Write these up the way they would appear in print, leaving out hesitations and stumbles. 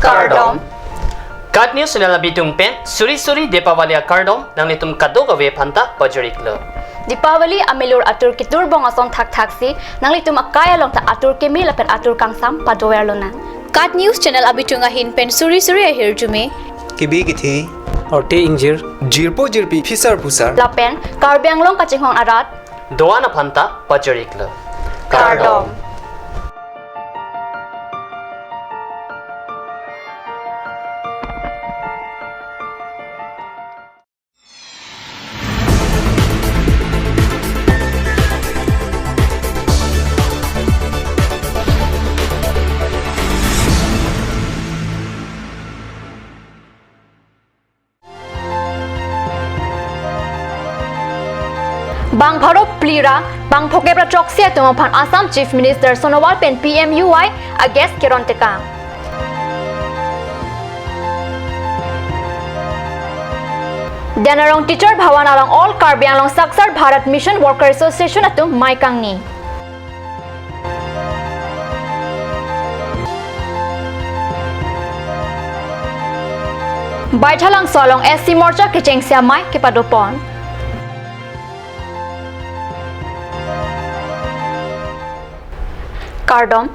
Kardom. Kat News channel abitung pen suri suri Deepavali kardom nang nitum kado gawe phanta pajariklo. Deepavali amelur atur kitur bongason thak thaksi nang litum akaya long ta atur kemi lapen atur kangsam padower lona. Kat News channel abitunga hin pen suri suri ahir jume. Kibi kithi orte injir jirpo jirpi fisar fusar lapen karbianglong kachinghong arat doana phanta pajariklo. Kardom. Bang Bharat Plira, Bang Phokebra Choksia Tumaphan Assam Chief Minister Sonowal Pen PMUY against Kiron Tekang. Danarong Teacher Bhawan along all Karbi Anglong Saksar Bharat Mission Worker Association atum Maikangni. Baithalang Solong SC Morcha Kichengsia Mai Kipadopon. Kardom,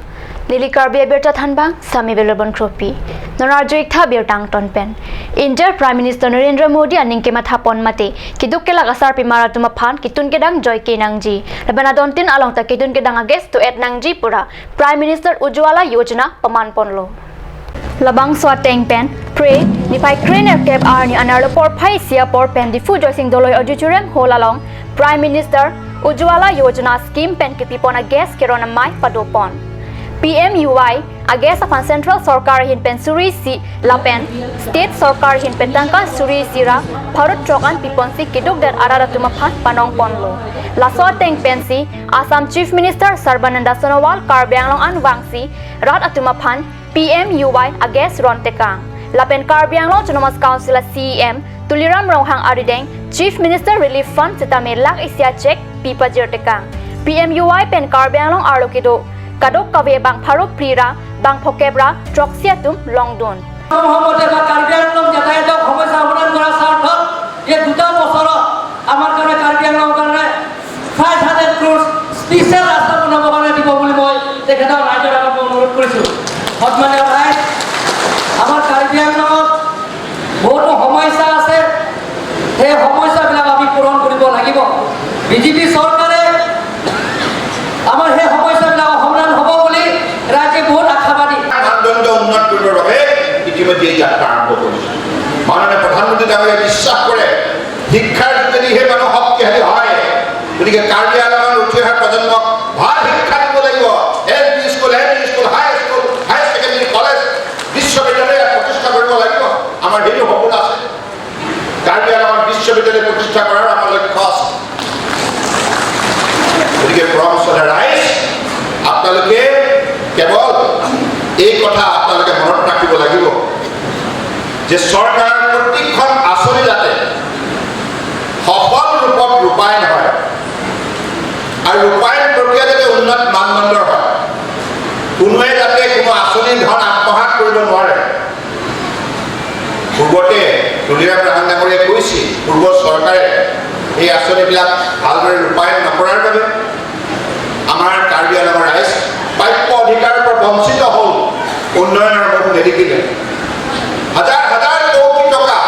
Lili Karbi Berta Thanbang, Sami Belobon Kropi, Norarjoik Tha Bertang Tonpen. India Prime Minister Narendra Modi and Ninkema Thapon Mate, Kidukela Gasar Pimara Tumapan, Kitun Kedang Joy K Nangji, Labanadontin along the Kitun Kedang guest to Et Nangji Pura, Prime Minister Ujjwala Yojana, Paman Ponlo. Labang Swa Teng Pen, Pray, Nipai Crane Cab Arni Anarlo Por Pai Sia Por Pen, the Food Joycing Doloi Auditorium Hall along, Prime Minister Ujjwala Yojana Scheme pen kipipon a gas kerona mai padopon. PMUY a gas of Central Sarkar hin pen suri si lapen State Sarkar hin pen tangka suri sira Bharat trokan pipon si kiduk dan arara tumaphan panong ponlo. Laso teng pen si Assam Chief Minister Sarbananda Sonowal Karbi Anglong an wangsi rat atumaphan PMUY a gas ron tekang. Lapen Karbi Anglong Autonomous Council CEM Tuliram Ronghang Arideng Chief Minister Relief Fund sitame lak isya check pipa jirtekang. PMUY pen Karbi Anglong arlokido kadok kawe bang pharo prira bang phokebra troxiatum longdon. সহমতে বা কাৰ্বি আংলং যাতায়াতৰ সমস্যা সমাধান কৰাৰ স্বাৰ্থত এই দুটা বছৰত আমাৰ কাৰণে কাৰ্বি আংলঙৰ কাৰণে 500 crores special ৰাস্তা বনাবৰ কাৰণে দিব বুলি মই তেখেতৰ ৰাইজৰ আগত মই অনুৰোধ কৰিছোঁ। সন্মানীয় ৰাইজ, আমাৰ কাৰ্বি আংলঙত বহুতো সমস্যা আছে, সেই সমস্যাবিলাক আমি পূৰণ কৰিব লাগিব। বিজেপি চৰকাৰে আমাৰ সেই সমস্যাবিলাক সমাধান হ'ব বুলি ৰাইজে বহুত আশাবাদী। মানদণ্ড উন্নত কৰিবৰ বাবে ইতিমধ্যে এই যাত্ৰা আৰম্ভ কৰিছে। মাননীয় প্ৰধানমন্ত্ৰী ডাঙৰীয়াই বিশ্বাস কৰে শিক্ষাৰ যোগেদিহে মানুহ শক্তিশালী হয়। গতিকে কাৰ্বি আংলঙৰ উঠি অহা প্ৰজন্মক ভাল শিক্ষা দিব লাগিব। L P school, M E school, high school, higher secondary, college, বিশ্ববিদ্যালয় প্ৰতিষ্ঠা কৰিব লাগিব। আমাৰ সেইটো সপোন আছে। কাৰ্বি আংলঙত বিশ্ববিদ্যালয় প্ৰতিষ্ঠা কৰাৰ আমাৰ লক্ষ্য আছে। গতিকে পৰম শ্ৰদ্ধা ৰাইজ, আপোনালোকে কেৱল এই কথা আপোনালোকে মনত ৰাখিব লাগিব যে চৰকাৰৰ প্ৰতিখন আঁচনি যাতে সফল ৰূপত ৰূপায়ণ হয় আৰু ৰূপায়ণ প্ৰক্ৰিয়া যাতে উন্নত মানদণ্ডৰ হয়, কোনোৱে যাতে কোনো আঁচনিৰ ধন আত্মসাত কৰিব নোৱাৰে। পূৰ্বতে তুলিৰাম ৰাহাং ডাঙৰীয়াই কৈছিল, পূৰ্ব চৰকাৰে এই আঁচনিবিলাক ভালদৰে ৰূপায়ণ নকৰাৰ বাবে আমাৰ কাৰ্বি আংলঙৰ ৰাইজ প্ৰাপ্য অধিকাৰৰ পৰা বঞ্চিত হ'ল, উন্নয়নৰ মুখ নেদেখিলে। হাজাৰ হাজাৰ কোটি টকা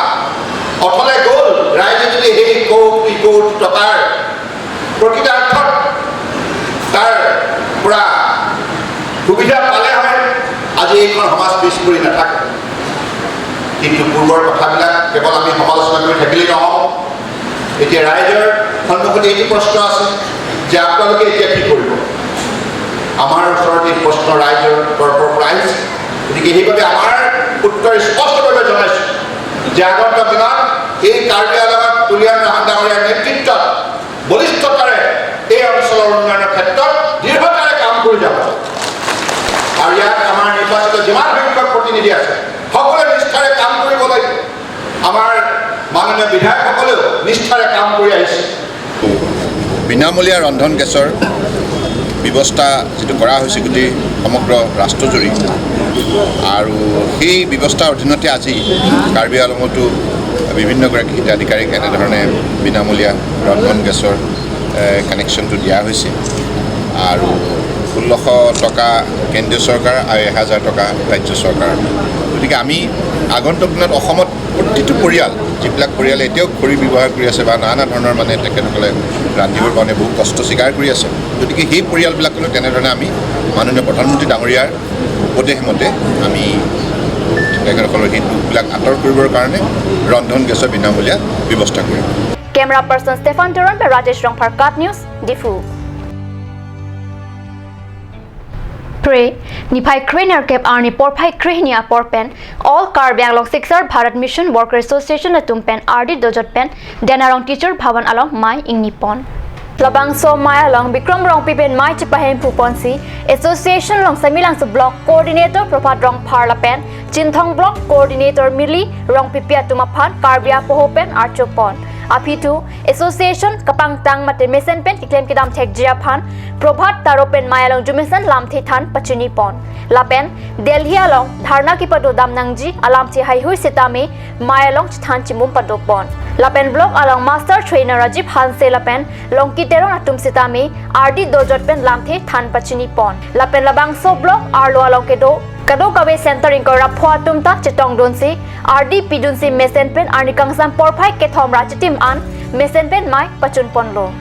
অথলে গ'ল। ৰাইজে যদি সেই কোটি কোটি টকাৰ প্ৰকৃতাৰ্থত তাৰ পৰা সুবিধা পালে হয়, আজি এইখন সমাজ পিছ পৰি নাথাকে। কিন্তু পূৰ্বৰ কথাবিলাক কেৱল আমি সমালোচনা কৰি থাকিলেই নহ'ব। এতিয়া ৰাইজৰ সন্মুখত এইটো প্ৰশ্ন আছে যে আপোনালোকে এতিয়া কি কৰিব। আমাৰ ওচৰত এই প্ৰশ্ন ৰাইজৰ তৰফৰ পৰা আহিছে। গতিকে সেইবাবে আমাৰ উত্তৰ স্পষ্টভাৱে জনাইছোঁ যে আগন্তুক দিনত এই কাৰ্বি আংলঙত তুলিৰাম ৰাহাং ডাঙৰীয়াৰ নেতৃত্বত বলিষ্ঠতাৰে এই অঞ্চলৰ উন্নয়নৰ ক্ষেত্ৰত দৃঢ়তাৰে কাম কৰি যাব। আৰু ইয়াত আমাৰ নিৰ্বাচিত যিমান সংখ্যক প্ৰতিনিধি আছে সকলোৱে নিষ্ঠাৰে কাম কৰিব লাগিব। আমাৰ মাননীয় বিধায়কসকলেও নিষ্ঠাৰে কাম কৰি আহিছে। বিনামূলীয়া ৰন্ধন গেছৰ ব্যৱস্থা যিটো কৰা হৈছে গোটেই সমগ্ৰ ৰাষ্ট্ৰজুৰি, আৰু সেই ব্যৱস্থাৰ অধীনতে আজি কাৰ্বি আংলঙতো বিভিন্নগৰাকী হিতাধিকাৰীক এনেধৰণে বিনামূলীয়া ৰন্ধন গেছৰ কানেকশ্যনটো দিয়া হৈছে। আৰু 1600 টকা কেন্দ্ৰীয় চৰকাৰ আৰু 1000 টকা ৰাজ্য চৰকাৰ। গতিকে আমি আগন্তুক দিনত অসমত প্ৰতিটো পৰিয়াল, যিবিলাক পৰিয়ালে এতিয়াও খৰি ব্যৱহাৰ কৰি আছে বা নানা ধৰণৰ মানে তেখেতসকলে ৰান্ধিবৰ কাৰণে বহু কষ্ট স্বীকাৰ কৰি আছে, গতিকে সেই পৰিয়ালবিলাকলৈ তেনেধৰণে আমি মাননীয় প্ৰধানমন্ত্ৰী ডাঙৰীয়াৰ উপদেশ মতে আমি তেখেতসকলৰ সেই দুখবিলাক আঁতৰ কৰিবৰ কাৰণে ৰন্ধন গেছৰ বিনামূলীয়া ব্যৱস্থা কৰিম। Camera person Stefan Teron, Rajesh Rongphar, Kat News, Diphu. Pre, Niphai Krener Kep Arni Porphai Krehnia Porpen, All Karbi Anglong Sixer Bharat Mission Worker Association Atumpen RD Dojot Pen, Denarong Teacher Bhavan Along Mai Ingnipon. Labang So Mai Along Bikram Rong Pipen Mai Chipahem Puponsi, Association Long Samilang Su Block Coordinator Prabhat Rong Pharlapen, Chinthong Block Coordinator Mili Rong Pipia Tumaphan, Karbia Pohopen Archopon. Aphitu Association Kapang Tang Mate Mesen Pen Kiklem Kidam Thek Jia Phan, Prabhat Taropen Mayalong Jumesen Lam The Than Pachini Pon. Lapen Delhi Along Dharna Kipado Damnangji Alam Thi Hai Hui Sitame Mayalong Than Chimum Pado Pon. Lapen Block Along Master Trainer Rajiv Hanse Lapen Longki Teron Atum Sitame RD Dojot Pen Lam The Than Pachini Pon. Lapen Labang So Block Arlo Along Kedo Kado Kawe Center Inkora Phua Tumta Chitong Dunsi RD Pidunsi Mesen Pen Arni Kangsam Porphai Kethom Rachitim An Mesen Pen Mai Pachun Ponlo.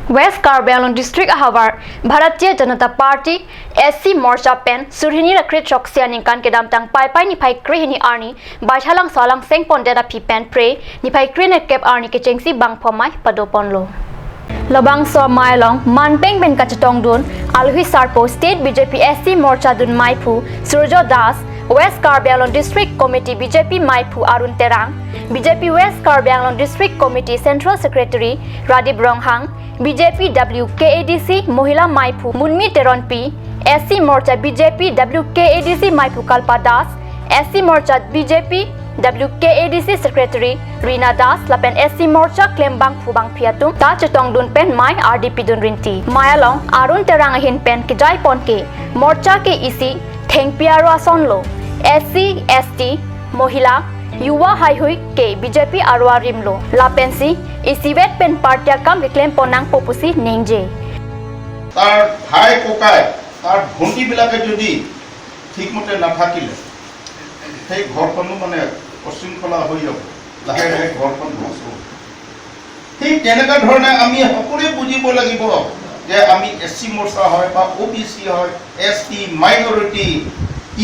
West Karbi Anglong District Ahawar Bharatiya Janata Party SC Morcha Pen Surhini Rakrit Choksia Ningkan Kedam Tang Pai Pai Niphai Krehini Arni Baithalang Salang Sengpon Deda Phi Pen Pre Niphai Krene Kep Arni Kechengsi Bangpho Mai Padoponlo. Labang So Mailong Manpeng Ben Kachatong Dun Alhui Sarpo State BJP SC Morcha Dun Maiphu Surjo Das West Karbi Anglong District Committee BJP Maiphu Arun Terang BJP West Karbi Anglong District Committee Central Secretary Radip Ronghang BJP WKADC Mohila Maiphu Munmi Teron P SC Morcha BJP WKADC Maiphu Kalpa Das SC Morcha BJP WKADC Secretary Rina Das Lapen SC Morcha Klembang Phubang Phiatum Ta Chitong Dun Pen Mai RDP Dun Rinti Mayalong Arun Terang Hin Pen Kijai Pon Ke Morcha Ke EC Thengpiaro Asonlo SC ST Mohila Yuva Haihui Ke BJP Arwa Rimlo Lapensi EC Wet Pen Partia Kam Reclaim Ponang Popusi Nengje তাৰ ভাই ককাই তাৰ ভণ্টিবিলাকে যদি ঠিকমতে নাথাকিলে সেই ঘৰখনো মানে অশৃংখলা হৈ যাব, লাহে লাহে ঘৰখন ধ্বংস হ'ব। ঠিক তেনেকুৱা ধৰণে আমি সকলোৱে বুজিব লাগিব যে আমি এছ চি মৰ্চা হয় বা অ' বি চি হয়, এছ টি, মাইনৰিটি,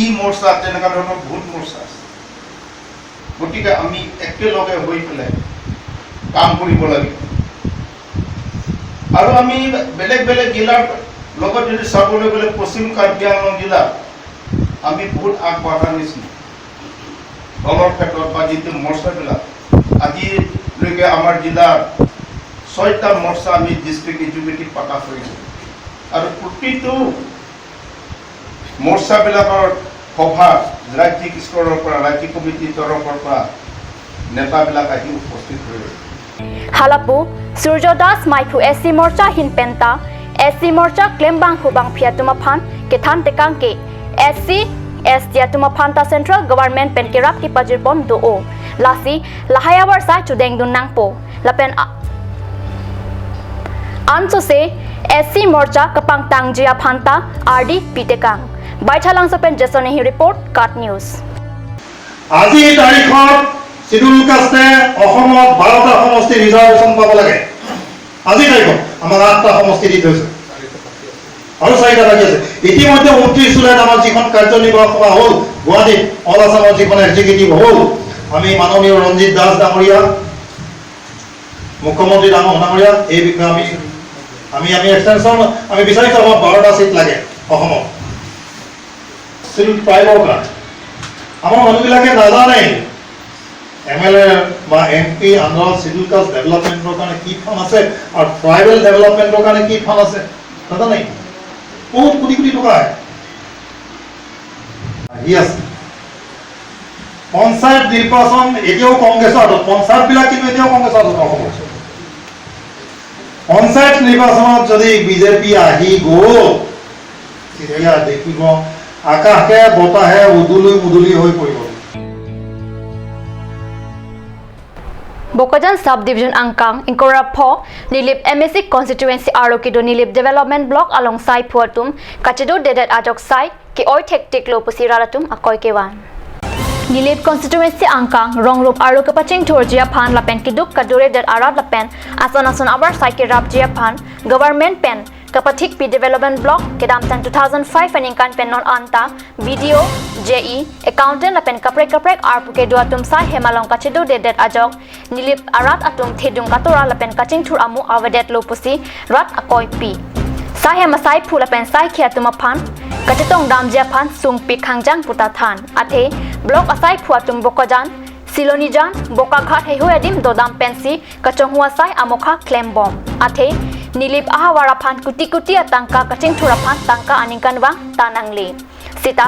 ই মৰ্চা, তেনেকুৱা ধৰণৰ বহুত মৰ্চা আছে। গতিকে আমি একেলগে হৈ পেলাই কাম কৰিব লাগিব। আৰু আমি বেলেগ বেলেগ জিলাৰ লগত যদি চাবলৈ গ'লে পশ্চিম কাৰ্বি আংলং জিলা আমি বহুত আগবঢ়া নিচিনা দলৰ ক্ষেত্ৰত বা যিটো মৰ্চাবিলাক আজিলৈকে আমাৰ জিলাৰ 6টা মৰ্চা আমি ডিষ্ট্ৰিক্ট এক্সিকিউটিভ পাতা হৈছে আৰু প্ৰতিটো মৰ্চাবিলাকৰ সভা ৰাজ্যিক স্তৰৰ পৰা, ৰাজ্যিক কমিটিৰ তৰফৰ পৰা নেতাবিলাক আহি উপস্থিত হৈ আছে। Halapu Surjo Das Maiphu SC Morcha Hinpenta SC Morcha Klembang Hubang Phiatuma Phan Kethan Tekang Ke SC ST Atuma Phanta Central Government Pen Kerap Ki Pajirpon Do O Lasi Lahayawar Sa Chudeng Dun Nangpo Lapen Anso Se SC Morcha Kapang Tangjia Phanta RD Pitekang Baithalang Sopen Jasonehi report Kat News. আজি তাৰিখত schedule কাষ্টে অসমত 12টা সমষ্টি reservation পাব লাগে। আজি তাৰিখত আমাৰ 8টা সমষ্টি দি থৈছে আৰু 4টা বাকী আছে। ইতিমধ্যে 29 জুলাইত আমাৰ যিখন কাৰ্যনিৰ্বাহক সভা হ'ল গুৱাহাটীত, অল আছামৰ যিখন এক্সিকিউটিভ হ'ল, আমি মাননীয় ৰঞ্জিত দাস ডাঙৰীয়া, মুখ্যমন্ত্ৰী ডাঙৰীয়া, এই বিষয়ে আমি আমি আমি এক্সটেনশ্যন আমি বিচাৰিছোঁ। আমাক 12টা চিট লাগে অসমত চিডুল ট্ৰাইবৰ কাৰণে। আমাৰ মানুহবিলাকে নাজানে এম এল এ বা এম পি আণ্ডাৰত চিডুল কাষ্ট ডেভেলপমেণ্টৰ কাৰণে কি ফাণ্ড আছে আৰু ট্ৰাইবেল ডেভেলপমেণ্টৰ কাৰণে কি ফাণ্ড আছে নাজানে। বহুত কোটি কোটি টকা আহে আহি আছে। পঞ্চায়ত নিৰ্বাচন এতিয়াও কংগ্ৰেছৰ হাতত, পঞ্চায়তবিলাক কিন্তু এতিয়াও কংগ্ৰেছৰ হাতত অসমত। পঞ্চায়ত নিৰ্বাচনত যদি বিজেপি আহি গ'ল, তেতিয়া দেখিব আকাশে বতাহে উদুলি মুদুলি হৈ পৰিব। Bokajan Sub-Division Angkang, Inkora Pho, Nilip MSC Constituency Arokido Nilip Development Block alongside Phuatum, Kachido Dedet Ajok Sai, Ki Oi Thek Tik Lo Pusi Raratum Akoi Kewan. Nilip Constituency Angkang, Rongrup Aro Kapaching Thurjia Phan Lapen Kiduk Kadure Det Arad Lapen, Ason Ason Abar Sai Ki Rap Jia Phan, Government Pen, Kapathik P Development Block, Kedamtan 2005 and Inkan Pen Non Anta, BDO, JE, Accountant Lapen Kaprek Kaprek Arpuke Duatum Sai Hemalong Kachido Dedet Ajok, Nilip Arat Atum Thedung Katora Lapen Kaching Thur Amu Avadet Lopusi, Rat Akoi P. Sai Hemasai Phu Lapen Sai Khiatuma Phan, Kachetong Damjia Phan Sung Pi Khangjang Puta Than, Athe, Block Asai Phuatum Bokajan, Silonijan, Bokaghat Hehuadim Dodam Pensi, Kachonghua Sai Amokha Klembom, Athe, Nilip Ahawara Phan Kuti Kuti Atangka Kaching Thura Phan Tangka Aningkan Wang Tanangli. Sita,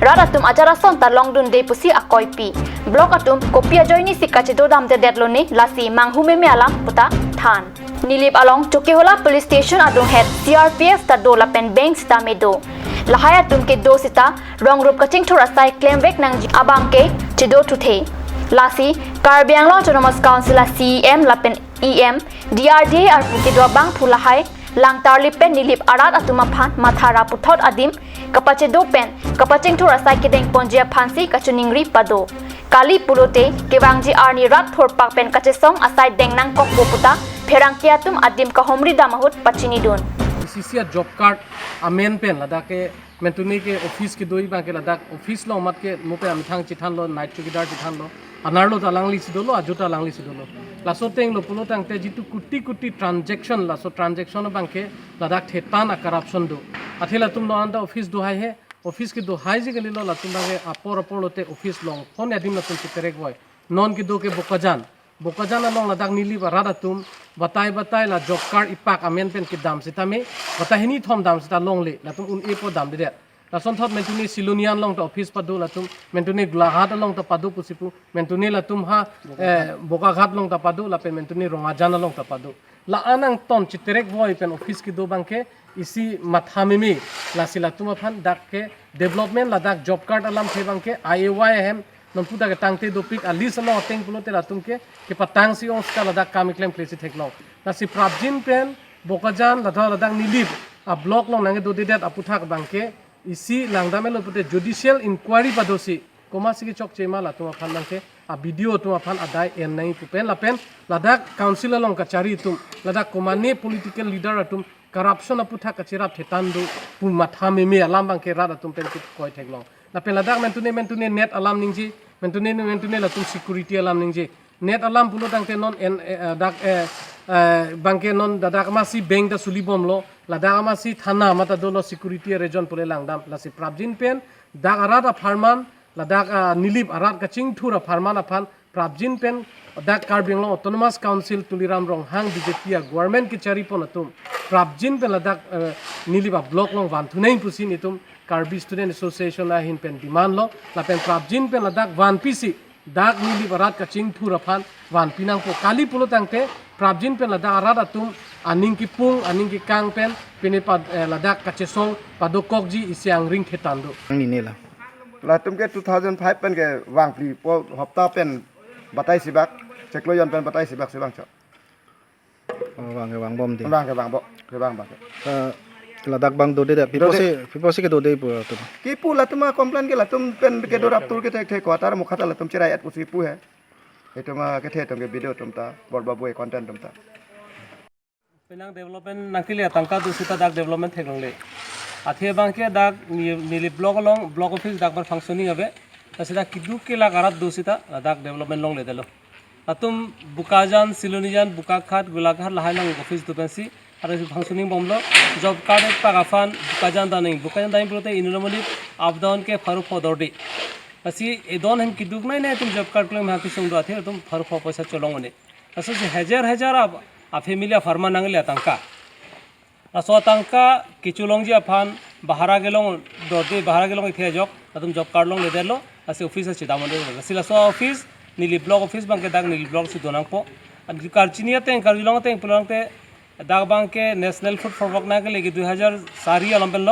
Radatum Ajarason Ta Longdun De Pusi Akoi P. Block Atum Kopia Joini Si Kachido Dam De Detlone Lasi Manghume Alam Puta Than. Nilip Along Chokihola Police Station Adung Head CRPF Ta Do Lapen Bank Sita Medo. Lahaya Tum Ke Do Sita Rongrup Kaching Thura Sai Claim Vek Nang Abang Ke Chido Thuthe. Lasi Karbi Anglong Autonomous Council CEM Lapen EM DRDA Arpuki Do Bang Phulahai Langtarli Pen Nilip Arat Atuma Phan Mathara Puthot Adim Kapache Do Pen Kapaching Thura Sai Kedeng Ponjia Phansi Kachuningri Pado Kali Pulote Kewangji Arni Rat Thor Pak Pen Kachesong Asai Dengnang Kok Poputa Pherangkiatum Adim Kahomri Damahut Pachini Dun CCR job card amen pen Ladakh mentuni ke office ke doi ba ke Ladakh office lo mat ke mope amthang chithan lo night chokidar chithan lo anarlo talangli sidolo ajuta langli sidolo laso teng lo pulo tang te jitu kutti kutti transaction laso transaction bangke Ladakh thetan a corruption do athela tum lo anda office do hai he office ke do hai ji geli lo latum bange apor apor lote office long phone adim latum chiterek boy non ke do ke bokajan Bokajan along Ladakh nili ba radatum batai batai la job card ipak amen pen ki dam sitame batai hini thom dam sita long le latum un e po dam de la son thot mentuni silonian long ta office padu latum mentuni Golaghat long ta padu pusipu mentuni latum ha Bokaghat long ta padu la pen mentuni Rongajan long ta padu la anang ton chiterek boy pen office ki do bangke isi mathamimi la silatum phan dak ke development Ladakh job card alam the bangke IAY hem nomputa ke tangte dopik a list lo teng pulo te latum ke ke patang si ons ka Ladakh kam claim klesi theklo la si prabjin pen Bokajan Ladakh Ladakh nilip a block long nange dodi det aputhak bangke isi langdame lo pute judicial inquiry padosi koma sigi chok chema la tuma phan bangke a video tuma phan adai en nai pupen la pen Ladakh council long kachari tum Ladakh komane political leader atum corruption aputha kachirap thetandu pu matha meme alam bangke ra atum pen kit koi theklo la pen Ladakh mentune net alam ningji mentune latum security alam ningji net alam pulo tangte non en dak bangke non dadak masi bank da suli bom lo Ladakh masi thana mata dolo security region pule langdam la si prabjin pen dak arata farman Ladakh nilip arat kaching thura farman aphan prabjin pen dak Karbi Anglong Autonomous Council Tuliram Ronghang BJP a government ki chari pon atum prabjin pen Ladakh nilip a block long van thunei pusin itum Karbi Student Association a hin pen demand lo la pen prabjin pen Ladakh van pc dak nilip arat kaching thura phan van pinang po kali pulo tangte prabjin pen Ladakh arat atum aning ki pung aning ki kang pen pene pa Ladakh kachesong padokok ji isi angring thetando ni la latum ke 2005 pen ke wang pli po hafta pen batai sibak cekloyon pen batai sibak sibang cho wang ke wang bom di wang ke wang bo ke wang ba Ladakh bang dode da piposi ke dode pu tu ki pu latum complain ke latum pen ke do raptur ke thek thek kwatar mukhata latum chirai at pusi pu he etu ma ke the tum ke video tum ta bor babu e content tum ta penang development nangtile tangka du sita dak development theklong le athe bang ke dak nili block long block office dak bar functioning abe tasida kidu ke la garat du sita dak development long le delo atum Bokajan Silonijan Bokakhat Golaghat lahai long office du pensi ar functioning bomlo job card pagafan Bokajan daning prote inolomoli up down ke faru fodordi asi edon hem kiduk nai nai tum job card klong ha kisung do athe tum faru fo paisa cholong ne aso hajar hajar a family a farma nangle tangka aso tangka kichulong ji afan bahara gelong dodi bahara gelong the jok atum job card long le delo ase office ache damon sila so office nili block office bangke dak nili block su donang po karchinia teng karjulong teng pulong te দাগ Banke national food ফরবক না গেলে কি 2004 অলম্পেল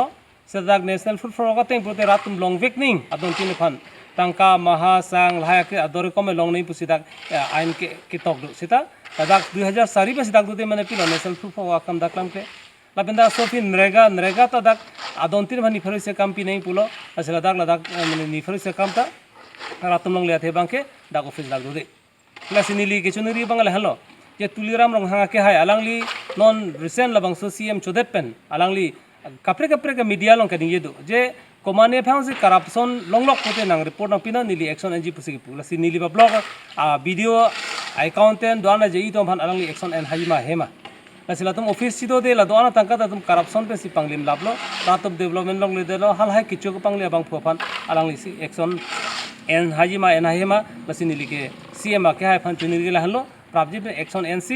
সে দাগ national food ফরবক তেং প্রতি রাত লং ভেকনিং আদন তিন ফান tangka maha sang lahaya ke adore kome long nei pusi dak ain ke kitok do sita dak 2004 ba sidak do mane pilo national food for kam daklam ke lapenda sofi nrega nrega ta dak adontir bhani phare se kam pi nei pulo asla dak ladak mane ni phare se kam ta ratum long le the bangke dak office dak do de plus nili ke chuniri bangla hello je Tuliram rong hanga ke hai alangli non recent labang so CM chodet pen alangli kapre kapre ke media long ke ding do je komane phang se corruption long lok kote nang report nang pina nili action ng pusi pula si nili ba blog a video accountant doana je itom phan alangli action en hajima hema lasila tum office sido de la doana tangka ta tum corruption pe si panglim lablo ta tum development long le de lo hal hai kichu ko pangli abang phu phan alangli si action en hajima en hema lasi nili ke CM ke hai phan chunir ge la hallo prabji pe action nc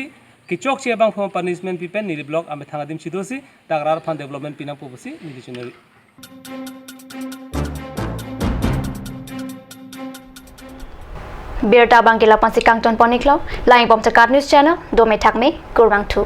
kichok che bang phu punishment pi pen nili blog ame thangadim sidosi dagrar phan development pina pusi nili chuniri. Berta bangkila pansi kangton poniklo laing bom chakat news channel do me thakme kurwang thu.